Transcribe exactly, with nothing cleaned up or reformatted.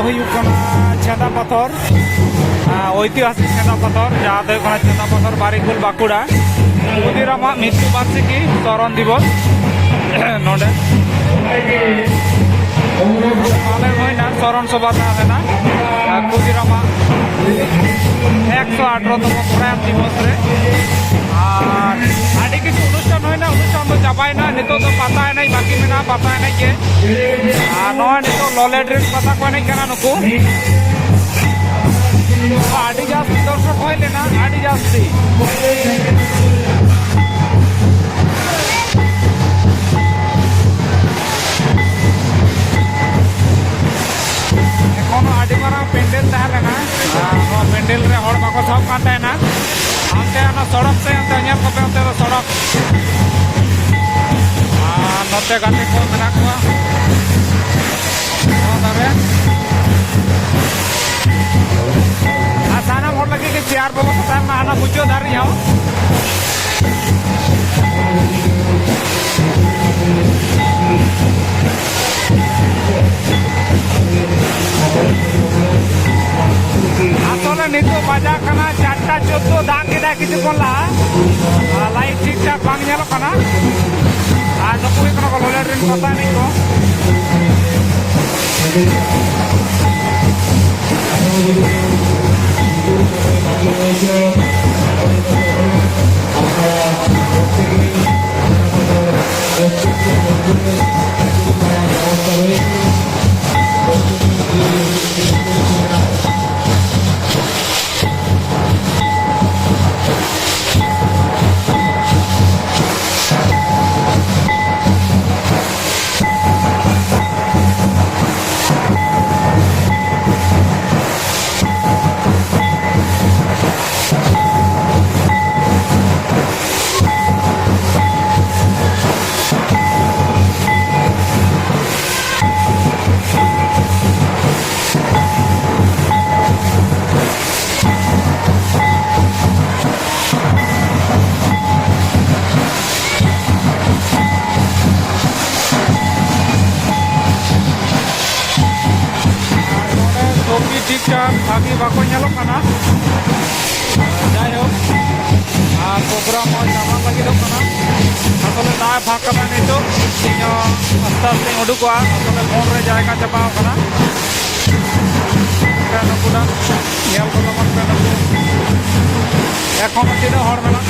ᱦᱩᱭᱩᱜ ᱠᱟᱱᱟ ᱪᱷᱮᱸᱫᱟ ᱯᱟᱛᱷᱚᱨ, ᱟᱨ ᱳᱭᱛᱤᱦᱟᱥᱤᱠ ᱪᱷᱮᱸᱫᱟ ᱯᱟᱛᱷᱚᱨ, ᱡᱟᱦᱟᱸ ᱫᱚ ᱦᱩᱭᱩᱜ ᱠᱟᱱᱟ ᱪᱷᱮᱸᱫᱟ ᱯᱟᱛᱷᱚᱨ ᱵᱟᱨᱤᱠᱩᱞ ᱵᱟᱸᱠᱩᱲᱟ᱾ ᱠᱷᱩᱫᱤᱨᱟᱢᱟᱜ ᱢᱨᱤᱛᱭᱩ ᱵᱟᱨᱥᱤᱠᱤ ᱥᱚᱨᱚᱱ ᱫᱤᱵᱚᱥ ᱱᱚᱰᱮ ᱯᱟᱞᱚᱱ ᱦᱩᱭᱱᱟ, ᱥᱚᱨᱚᱱ ᱥᱚᱵᱷᱟ ᱛᱟᱦᱮᱸ ᱞᱮᱱᱟ᱾ ᱟᱨ ᱠᱷᱩᱫᱤᱨᱟᱢᱟᱜ ᱮᱠᱥᱚ ᱟᱴᱷᱨᱚ ᱛᱚᱢᱚ ᱯᱨᱚᱭᱟᱱ ᱫᱤᱵᱚᱥ ᱨᱮ᱾ ᱟᱨ ᱟᱹᱰᱤ ᱠᱤᱪᱷᱩ ᱚᱱᱩᱥᱴᱷᱟᱱ ᱦᱩᱭᱱᱟ, ᱚᱱᱩᱥᱴᱷᱟᱱ ᱫᱚ ᱪᱟᱵᱟᱭᱮᱱᱟ, ᱱᱤᱛᱚᱜ ᱫᱚ ᱯᱟᱛᱟ ᱮᱱᱮᱡ ᱵᱟᱹᱠᱤ ᱢᱮᱱᱟᱜᱼᱟ, ᱯᱟᱛᱟ ᱮᱱᱮᱡ ᱜᱮ᱾ ᱟᱨ ᱱᱚᱜᱼᱚᱭ ᱱᱤᱛᱚᱜ ᱞᱚᱞᱮᱰ ᱨᱮ ᱯᱟᱛᱟ ᱠᱚ ᱮᱱᱮᱡ ᱠᱟᱱᱟ ᱱᱩᱠᱩ᱾ ᱟᱹᱰᱤ ᱡᱟᱹᱥᱛᱤ ᱫᱚᱨᱥᱚᱠ ᱦᱩᱭ ᱞᱮᱱᱟ, ᱟᱹᱰᱤ ᱡᱟᱹᱥᱛᱤ᱾ ᱮᱠᱷᱚᱱᱳ ᱟᱹᱰᱤ ᱢᱟᱨᱟᱝ ᱯᱮᱱᱰᱮᱞ ᱛᱟᱦᱮᱸ ᱞᱮᱱᱟ᱾ ᱟᱨ ᱱᱚᱣᱟ ᱯᱮᱱᱰᱮᱞ ᱨᱮ ᱦᱚᱲ ᱵᱟᱠᱚ ᱥᱟᱦᱚᱵ ᱠᱟᱱ ᱛᱟᱦᱮᱱᱟ᱾ ᱦᱟᱱᱛᱮ ᱚᱱᱟ ᱥᱚᱲᱚᱠ ᱥᱮᱫ, ᱚᱱᱛᱮ ᱧᱮᱞ ᱠᱚᱯᱮ, ᱚᱱᱛᱮ ᱫᱚ ᱥᱚᱲᱚᱠ᱾ ᱟᱨ ᱱᱚᱛᱮ ᱜᱟᱛᱮ ᱠᱚ ᱢᱮᱱᱟᱜ ᱠᱚᱣᱟ᱾ ᱱᱚᱣᱟ ᱫᱷᱟᱨᱮ᱾ ᱟᱨ ᱥᱟᱱᱟᱢ ᱦᱚᱲ ᱞᱟᱹᱜᱤᱫ ᱜᱮ ᱪᱮᱭᱟᱨ ᱵᱮᱵᱚᱥᱛᱷᱟ ᱛᱟᱦᱮᱱᱟ, ᱦᱟᱱᱟ ᱢᱩᱪᱟᱹᱫ ᱫᱷᱟᱹᱨᱤᱡ ᱦᱚᱸ᱾ ᱟᱥᱚᱞᱮ ᱱᱤᱛᱚᱜ ᱵᱟᱡᱟᱜ ᱠᱟᱱᱟ ᱪᱟᱨᱴᱟ ᱪᱳᱫᱽᱫᱳ, ᱫᱟᱜ ᱠᱮᱫᱟᱭ ᱠᱤᱪᱷᱩ ᱠᱷᱚᱱ ᱞᱟᱦᱟ᱾ ᱟᱨ ᱞᱟᱭᱤᱴ ᱴᱷᱤᱠ ᱴᱷᱟᱠ ᱵᱟᱝ ᱧᱮᱞᱚᱜ ᱠᱟᱱᱟ᱾ ᱟᱨ ᱱᱩᱠᱩ ᱦᱩᱭᱩᱜ ᱠᱟᱱᱟ ᱠᱚ ᱞᱚᱞᱮᱰ ᱨᱮᱱ ᱯᱟᱛᱟ ᱮᱱᱮᱡ ᱠᱚ᱾ ᱴᱷᱤᱠ ᱴᱷᱟᱠ ᱵᱷᱟᱹᱜᱤ ᱵᱟᱠᱚ ᱧᱮᱞᱚᱜ ᱠᱟᱱᱟ᱾ ᱡᱟᱭᱦᱳᱠ, ᱟᱨ ᱯᱨᱳᱜᱨᱟᱢ ᱦᱚᱸ ᱪᱟᱵᱟᱜ ᱞᱟᱹᱜᱤᱫᱚᱜ ᱠᱟᱱᱟ᱾ ᱟᱥᱚᱞᱮ ᱫᱟᱜ ᱮ ᱯᱷᱟᱸᱠ ᱠᱟᱫᱟ ᱱᱤᱛᱚᱜ᱾ ᱤᱧ ᱦᱚᱸ ᱟᱥᱛᱮ ᱟᱥᱛᱮᱧ ᱩᱰᱩᱠᱚᱜᱼᱟ᱾ ᱟᱥᱚᱞᱮ ᱯᱷᱳᱱ ᱨᱮ ᱡᱟᱭᱜᱟ ᱪᱟᱵᱟᱣ ᱠᱟᱱᱟ᱾ ᱱᱩᱠᱩ ᱫᱚ ᱧᱮᱞ ᱠᱚ ᱛᱟᱵᱚᱱ ᱯᱮ ᱱᱩᱠᱩ᱾ ᱮᱠᱷᱚᱱ ᱦᱚᱸ ᱛᱤᱱᱟᱹᱜ ᱦᱚᱲ ᱢᱮᱱᱟᱜ